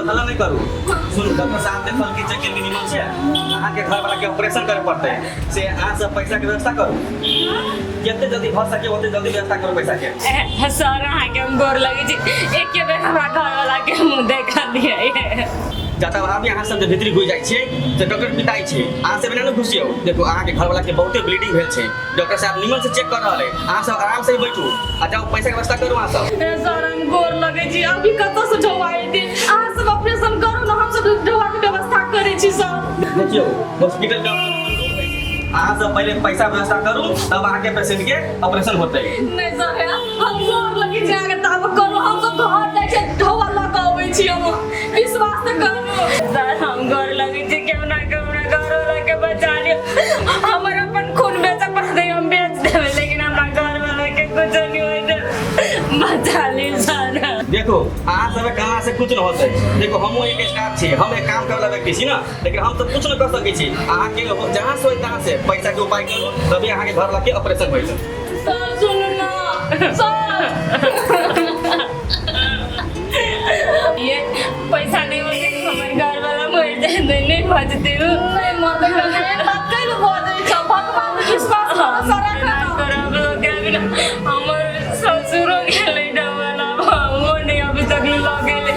सब हल्ला नहीं करू। सुनू, डॉक्टर साहब देखल कि चेक केलकै निमन से, अहाँके घर वाला के ऑपरेशन करे पड़तै, से अहाँ सब पैसा के व्यवस्था करू, जते जल्दी भऽ सके ओते जल्दी व्यवस्था करू पैसा के। सर, अहाँके हम गोर लगै छी, एके बेर हमरा घरवाला के मुँह देखा दियै। जाता अभी अहाँ सब जे भीतरी घुसि जाइ छियै तऽ डॉक्टर पिताइ छै, अहाँ सब एना नहि घुसियौ। देखू, अहाँके घरवाला के बहुते ब्लीडिंग भेल छै, डॉक्टर साहब निमन से चेक कर रहल है, अहाँ सब आराम से बैठू आ जाओ, पैसा के व्यवस्था करू अहाँ सब। ए सर, हम गोर लगै छी, अभी कतऽ से ढोआ एतै? अहाँ सब ऑपरेशन करू ने, हम सब ढोआ के व्यवस्था करै छी सर। देखियौ, हॉस्पिटल के अहाँ सब पहिले पैसा व्यवस्था करू, तब अहाँके पेशेंट के ऑपरेशन होतै। नहि सर, हम गोर लगै छी अहाँके, तब करू, हम सब घर जाइ छी, ढोआ लऽ कऽ अबै छी, हम विश्वास तऽ करू। सर, हम गोर लगै छी, केहुना के हमरा घरवाला के बचा लिअ। हमर अपन खून बेचऽ पड़तै, हम बेच देबै, लेकिन हमरा घरवाला के कुछो नहि होय दे, बचा ली सर। देखो, अहाँ सब कहाँ से कुछ न होतै। देखो, हमहूँ एक स्टाफ छी, हम एक काम करे वाला व्यक्ति छी ना, लेकिन हम तऽ कुछ न कर सकै छी। अहाँके जहाँ से होय तहाँ से पैसा के उपाय करू, तभी अहाँके घर ला के ऑपरेशन होइत। सर, सुनू ना सर, ये पैसा नहीं होते हमर घर वाला मर जाए, नहीं बचते। नहीं मरते, कने बात कैल भऽ जाइ छ? भगवान पर विश्वास भरोसा राख ना। करब लोग के, हमर ससुरो गेलै डबला, वो नहीं अभी तक लऽ गेलै,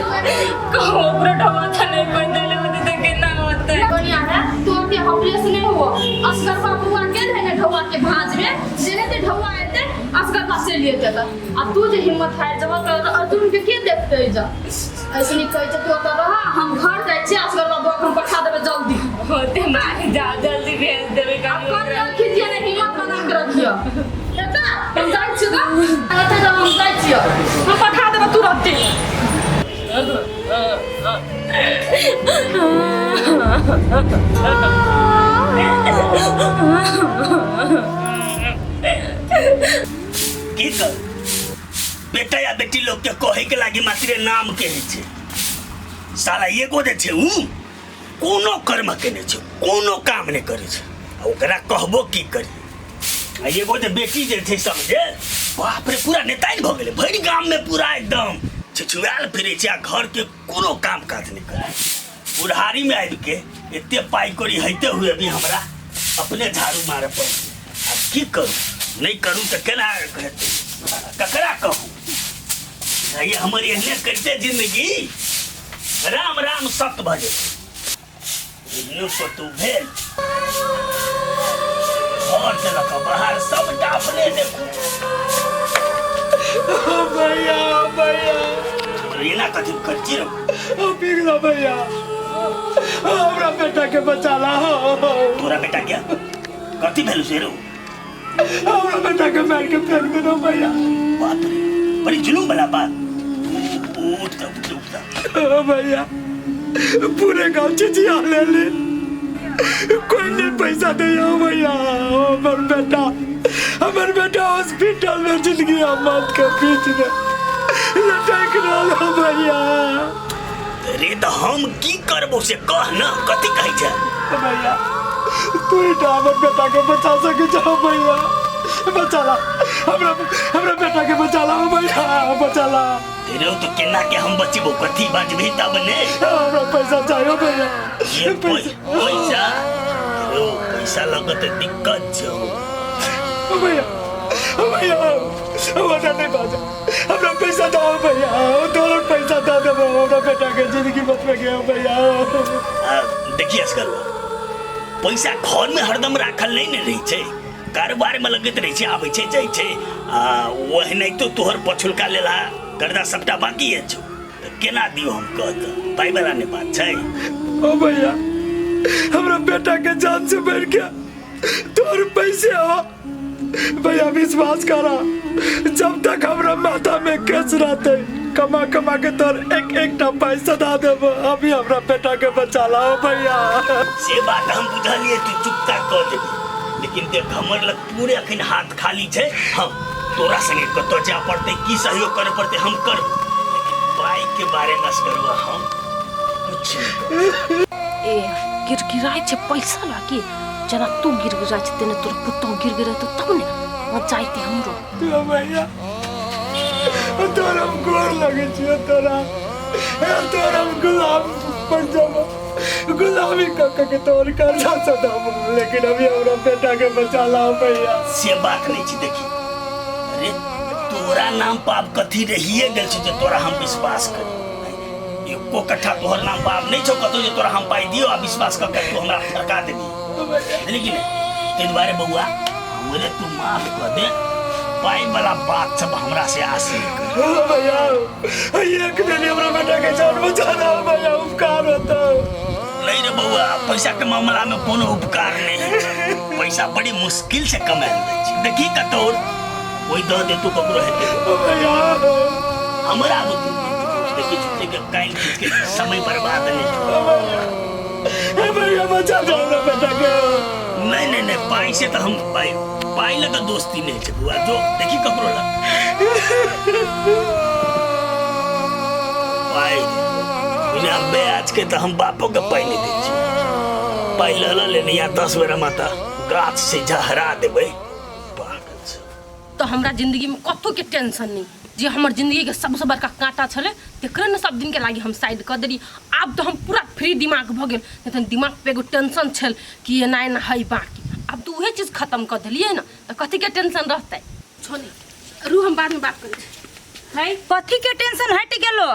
कहूँ ओकरो डबा था नहीं कोई देले होते तऽ केना होतै? बढ़िया है, तोर के ऑपरेशन नहीं हुआ। असगर बाबू गेल है ने ढौआ के भांज में, जेने ते ढौआ एते असगर बा से लिए तऽ आ तू जे हिम्मत हारि जबह तऽ अर्जुन के के देखते जा? ऐसे नहीं कहै छै, तू ओतऽ रह, हम घर जाइ छियै, असगर बाबू हम पठा देबै जल्दी। होते माय, जा जल्दी भेज देबै। आब कनी कर रखी ने, हिम्मत बना के रखियो। हेतै, हम जाइ छियै तऽ हेतै तऽ हम जाइ छियै, हम पठा देबै तुरन्ते। की करू, बेटा या बेटी लोग के कहे के लागी मात्रे नाम के होइ छै। साला एगो जे छै उ कोनो कर्म केने छै, कोनो काम नहि करै छै, आ ओकरा कहबो की करी? आ एगो जे बेटी जे छै समझे, बाप रे, पूरा नेताइन भऽ गेलै, भरि गाम में पूरा एकदम छिछुआयल फिरै छै आ घर के कोनो काम काज नहि करै। बुढ़ारी में आबि के एते पाइ कौड़ी होइते हुए भी हमरा अपने झाड़ू मारऽ पड़तै। आब की करू, नहि करू तऽ केना हेतै? ककरा कहू? ये हमर एहने करिते जिंदगी राम राम सत भऽ जेतै। एहनो कतौ भेल घर से लऽ कऽ बाहर सबटा अपने देखू। भैया, भैया। एना कथी करची रहो? पिघला भैया, हमरा बेटा के बचा ला। तोरा बेटा क्या कथी भेल से रो? हमरा बेटा के मार के फेंक देना भैया। बाप रे, बड़ी जुलूम वाला बात। उठ जा, उठ जा, उठ जा। ओ भैया, पूरे गांव चिचिया ले ली, कोई नहीं पैसा दे। हो भैया, हमर बेटा, हमर बेटा हॉस्पिटल में जिंदगी आ मौत के बीच में लटक रहल हो भैया। रे, तऽ हम की करबो से कह न, कथी कहै छै? भैया, तू ही टा हमर बेटा के बचा सके छो भैया, बचा ला हमरा, हमरा बेटा के बचा ला भैया, बचा ला। रे, तो केना के हम बचबो? कथी बचबी तब ने? हमरा पैसा चाहिए भैया। ये पैसा रो, पैसा लगत दिक्कत छौ। भैया, भैया, हमरा नहीं बाजा, हमरा पैसा दो भैया, तोर पैसा दे देबो, हमरा बेटा के जिंदगी बचबे के भैया। देखिए असगरवा, पैसा घर में हरदम राखल नहीं ने रही छै, कारोबार में लगैत रहे छै, आबै छै जाइ छै, आ ओहनाइतो तोहर पछुलका लेला कर्जा सबटा बाकी छौ, तऽ केना दियौ हम? कह तऽ, पाइ वाला नहि बात छै। ओ भैया, हमरा बेटा के जान से बढ़ के तोर पैसे हो भैया, विश्वास करा, जब तक हमरा माथा में केस रहते, कमा कमा के तोर एक एक टा पैसा दा देबो। अभी हमरा बेटा के बचा लाओ भैया। से बात हम बुझलिए, तू चुपता कऽ देबी, लेकिन देख, हमर लग पूरे अखन हाथ खाली छै। हम तोरा संगे कतऽ जाय पड़तै, की सहयोग करे पड़तै, हम करब, लेकिन पाइ के बारे में असगरवा हम कुछ नहीं करब। ए, गिड़गिड़ाइ छै पैसा लागी, जेना तू गिड़गिड़ाइ छै तेना तोर पुतोह गिड़गिड़ेतौ तब ने मजा अयतै हमरो। तो भैया, तोरा हम गोर लगे छियो, तोरा तोर हम गुलाम बन जाबो, गुलामी कऽ कऽ के तोर कर्जा सदाबो, लेकिन अभी हमरा बेटा के बचा ला भैया। से बात नहीं छै। देखी, अरे तोरा नाम पाप कथी रहिए गेल छै जे तोरा हम विश्वास करी? एको कट्ठा तोहर नाम पाप नहीं छौ कतौ जे तोरा हम पाइ दियो आ विश्वास कऽ के तू हमरा फरका देबी, बुझली कि नहि? ताहि दुआरे बौआ, हमरे तू माफ कऽ दे, पाइ वाला बात सब हमरा से आस नहीं कर। भैया, एक दिन हमरा बेटा के जान बचा ला भैया, उपकार होता। नहीं रे बौआ, पैसा के मामला में कोनो उपकार नहीं है। पैसा बड़ी मुश्किल से कमायल जाइ छै। देखी कतौ ओहि दऽ दे तू, ककरो हेतै। भैया, हमरा बुद्धि देखी, झूठे के काइन खींच के समय बर्बाद नहीं कर। भैया, बचा दे हमरा बेटा के। नहीं नहीं नहीं, पाई से तो हम पाई पाई लगा दोस्ती नहीं छै बुआ। जो देखी ककरो लग पाई बिना ब्याज के तो हम बापो के पाई नहीं दै छी। पाई लऽ लऽ लेने या 10 बेर हम तऽ गाछ से झहरा देबै, पागल सब। तऽ हमरा जिंदगी में कतहु के टेंशन नहीं। जे हमर जिंदगी के सबसे बड़का कांटा छलै, तेकरे ने सब दिन के लागी हम साइड कऽ देली। आब तऽ हम पूरा फ्री दिमाग भऽ गेल, नहीं तऽ दिमाग पे एगो टेंशन छल कि एना एना है। बाकी आब तऽ उहे चीज खत्म कऽ देलियै ने, तऽ कथी के टेंशन रहतै? छोनी रू, हम बाद में बात करै छी। है, कथी के टेंशन हटि गेलो?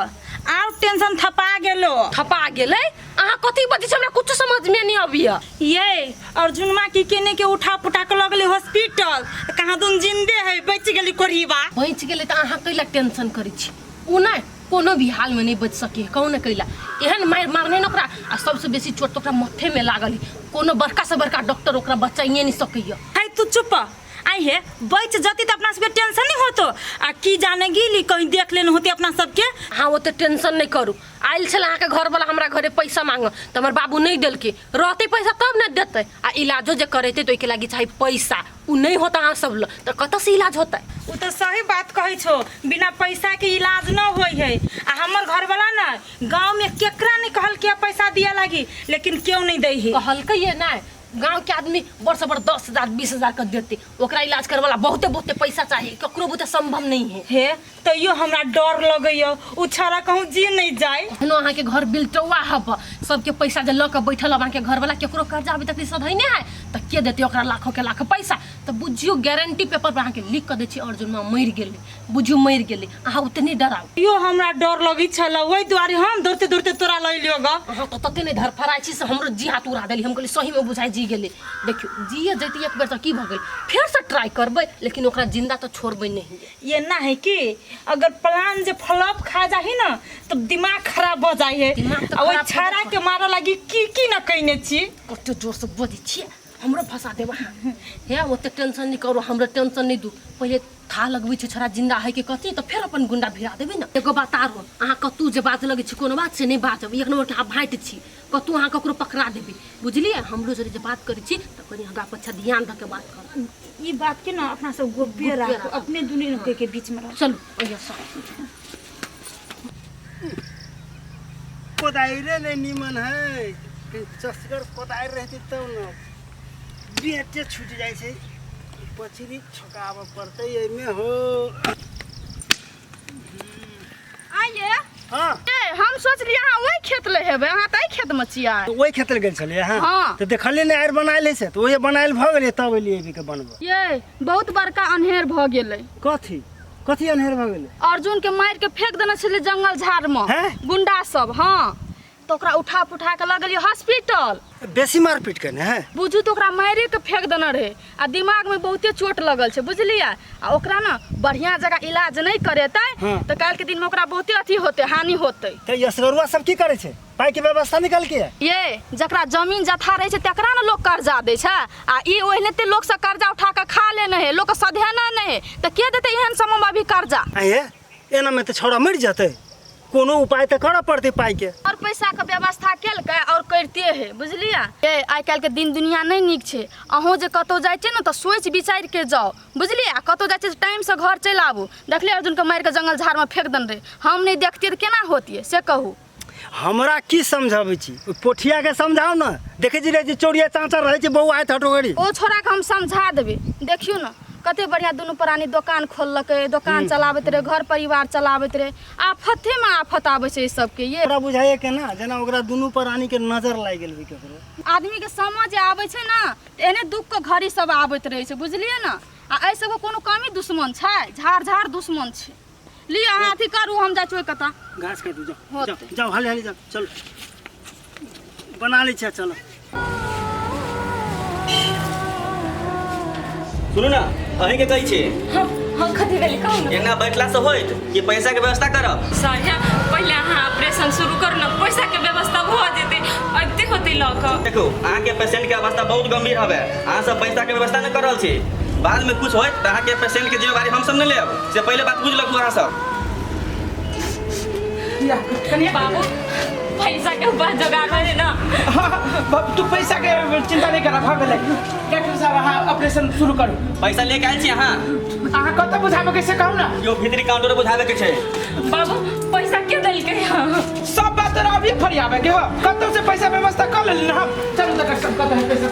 आर टेंशन थपा गेलो। थपा गेलै? अहाँ कथी बजै छी, हमरा कुछ समझ में नहीं अबैया। ये अर्जुनमा की केने के उठा पुटा के लगले हॉस्पिटल, कहाँ दुन जिंदे है, बच गेली कोरीबा। बचि गेलै तऽ अहाँ कैला टेंशन करै छी? ओ नहि कोनो भी हालमे नहि बचि सकै है। कहू ने कैला? एहन मारि मारने ने ओकरा, आ सबसँ बेसी चोट तऽ ओकरा माथेमे लागल है। कोनो बड़का से बड़का डॉक्टर ओकरा बचाइए नहि सकैया। है तू चुप। आई हे, बच जती तो अपना सबके टेंशन नहीं होतो, आ की जाने गेली कहीं देख लेने होती अपना सबके। अहाँ ओते टेंशन नहि करू। आयल छल अहाँके घरवला हमरा घरे पैसा मांग, तऽ हमर बाबू नहि देलकै। रहतै पैसा तब ने देतै? आ इलाजो जे करेतै तऽ ओहिके लागि चाही पैसा। ओ नहि होता अहाँ सब लग तऽ कतऽसँ इलाज होतै? उ तो सही बात कहै छो, बिना पैसा के इलाज न होई है। आ हमर घरवाला ना गांव में केकरा नहीं कहल के पैसा दिया लागी, लेकिन क्यों नहीं दै है। कहलकै ये नहि, गाँव के आदमी बड़ से बड़ 10,000 20,000 के देते। ओकरा इलाज करवाला बहुते बहुते पैसा चाहिए, ककरो बहुते संभव नहीं है। हे, तैयो हमरा डर लगैया, उ छाड़ा कहूँ जी नहीं जाए। एखनो अहाँके घर बिलटौआ हब, सबके पैसा जे लऽ के बैठल हब अहाँके घरवाला, केकरो कर्जा अभी तक सधैने है, तऽ के देतै ओकरा लाखों के लाख पैसा? तऽ बुझियौ, गारंटी पेपर पर अहाँके लिख कऽ दै छी, अर्जुनमा मरि गेलै, बुझियौ मरि गेलै। अहाँ ओते नहि डराउ। यो हमरा डर लगै छल, ओहि दुआरे हम दौड़ते दौड़ते तोरा लऽ लियो ग। अहाँ तऽ तते नहि धरफड़ाइ छी से हमरो जी हाथ उड़ा देली। हम कहली सहीमे बुझाइ जी गेलै। देखियौ, जिए जैती एक बेर तऽ की भऽ गेल? फेरसँ ट्राई करबै, लेकिन ओकरा जिंदा तऽ छोड़बै नहि। ये ना है कि अगर प्लान जे फ्लॉप खा जाही ना तो दिमाग खराब हो जाए है। दिमाग तऽ आ ओहि खराब छाड़ा होबे के मारे लागी की की न कइने छी। कते जोरसँ बजै छियै, हमरो फंसा देब अहाँ। हे, ओते टेंशन नहि करू, हमरो टेंशन नहि दू। पहिले था लगबै छै छोड़ा जिंदा है कि कथी, तऽ फेर अपन गुंडा भिड़ा देबै ने। एगो बात आरो, अहाँ कतहु जे बाजऽ लगै छी कोनो बात, से नहि बाजब। एक नम्बरके अहाँ भाँटि छी, कतहु अहाँ ककरो पकड़ा देबै, बुझलियै? हमरो जरे जे बात करै छी तऽ कनि आगाँ पाछाँ ध्यान दऽ के बात करब। ई बात के ना अपना सब गोप्य गोप्य राखू। राखू। अपने दुनू के बीच में राखू। चलू ओहिसँ। कोदाइरे नहीं नीमन है, चसगर कोदारि रहती तब ने। बेटे छूटि जाइ छै, पछरी ठोकाबऽ पड़तै एहिमे हो। आइए। हाँ। ए, हम सोचलियै अहाँ ओहि खेत ले हेबै, अहाँ तऽ एहि खेत मे छियै। तऽ ओहि खेत लए गेल छलियै अहाँ? हाँ। तऽ देखलियै ने आरि बनायल है से, तऽ ओहे बनायल भऽ गेलै तब एलियै अभी के बनबऽ। ये बहुत बड़का अन्हेर भऽ गेलै। कथी कथी अन्हेर भऽ गेलै? अर्जुन के मारि के फेंक देने छलै जंगल झाड़ मे हैं? गुंडा सब। हाँ, तऽ ओकरा उठा पुठा के लऽ गेलियै हॉस्पिटल। बेसी मारपीट केने है? बुझू तऽ ओकरा मारिए के फेंक देने रहै, आ दिमाग में बहुते चोट लगल छै, बुझलियै? आ ओकरा ने बढ़िया जगह इलाज नहि करेतै तऽ काल्हि के दिन में ओकरा बहुते अथी होतै, हानि होतै। तऽ यसगरुआ सब की करै छै? पाइके व्यवस्था निकालके है? ये जकरा जमीन जथा रहै छै तकरा ने लोक कर्जा दै छै, आ ई ओहिनाते लोकसँ कर्जा उठा कऽ खा लेने है, लोक सधेना नहि है, तऽ के देतै एहन समयमे अभी कर्जा? आँय, एनामे तऽ छौड़ा मरि जेतै। कोनो उपाय तऽ करऽ पड़तै पाइके। और पैसाके व्यवस्था केलकै और करिते है, बुझलियै? ए, आइ काल्हिके दिन दुनिया नहि नीक छै। अहूँ जे कतहु जाइ छियै ने तऽ सोचि विचारिके जाउ, बुझलियै? आ कतहु जाइ छियै तऽ टाइमसँ घर चलि आबू। देखलियै, अर्जुनके मारिके जङ्गल झाड़मे फेंक देने रहै। हम नहि देखतियै तऽ केना होतियै, से कहू। हमरा की समझाबै छी? ओहि पोठियाके समझाउ ने। देखै छी रे जे चोरिया चाँचर रहै छै बौआ आइत हटोगरी। ओ छोड़ाके हम समझा देबै। देखियौ ने, कते बढ़िया दुनू प्राणी दोकान खोललकै, दोकान चलाबैत रहे, घर परिवार चलाबैत रहे। आफते में आफत आबै छै ई सबके। ये ओकरा बुझाइए केना जेना ओकरा दुनू प्राणी के नजर लागि गेल होइ केकरो। आदमी के समझ आबै छै ने तऽ एहने दुख के घड़ी सब आबैत रहै छै, बुझलियै ने? आ एहि सबके कोनो कमी दुश्मन छै? झाड़ झाड़ दुश्मन छै। लिअ अहाँ अथी करू, हम जाइ छी ओहि कता। घास काटू जाओ। होतै। जाओ जाओ, हाली हाली जाओ, चलो बना लै छियै, चलो। सुनू ने, अहीं के कहै छी। हम कथी भेल कहू ने? एना बैठला से होइत कि पैसा के व्यवस्था करब? सर पहिले अहाँ ऑपरेशन शुरू करू ने, पैसा के व्यवस्था भऽ जेतै, अबिते होतै लऽ कऽ। देखू, अहाँके पेशेंट के अवस्था बहुत गंभीर हवे, अहाँ सब पैसा के व्यवस्था नहि कर रहल छी। बाद में कुछ होइत तऽ अहाँके पेशेंट के जिम्मेवारी हम सब नहि लेब, से पहिले बात बुझि लखू अहाँ सब। बाबू पैसा के बस जोगाड़ हो ना। हाँ, तू पैसा के चिंता नहीं करा, भऽ गेलै। डॉक्टर साहब अहाँ ऑपरेशन शुरू करू। पैसा लेके आयल छी अहाँ? अहाँ कतऽ बुझाबे के से कहू ना। यो भीतरी काउंटर बुझाबे के छै। बाबू पैसा के देलकै? हँ सब बात तोरा अभी फरियाबे के हो, कतौ से पैसा व्यवस्था कर लेली ना हम। चलू डॉक्टर साहब, कतऽ है पैसा?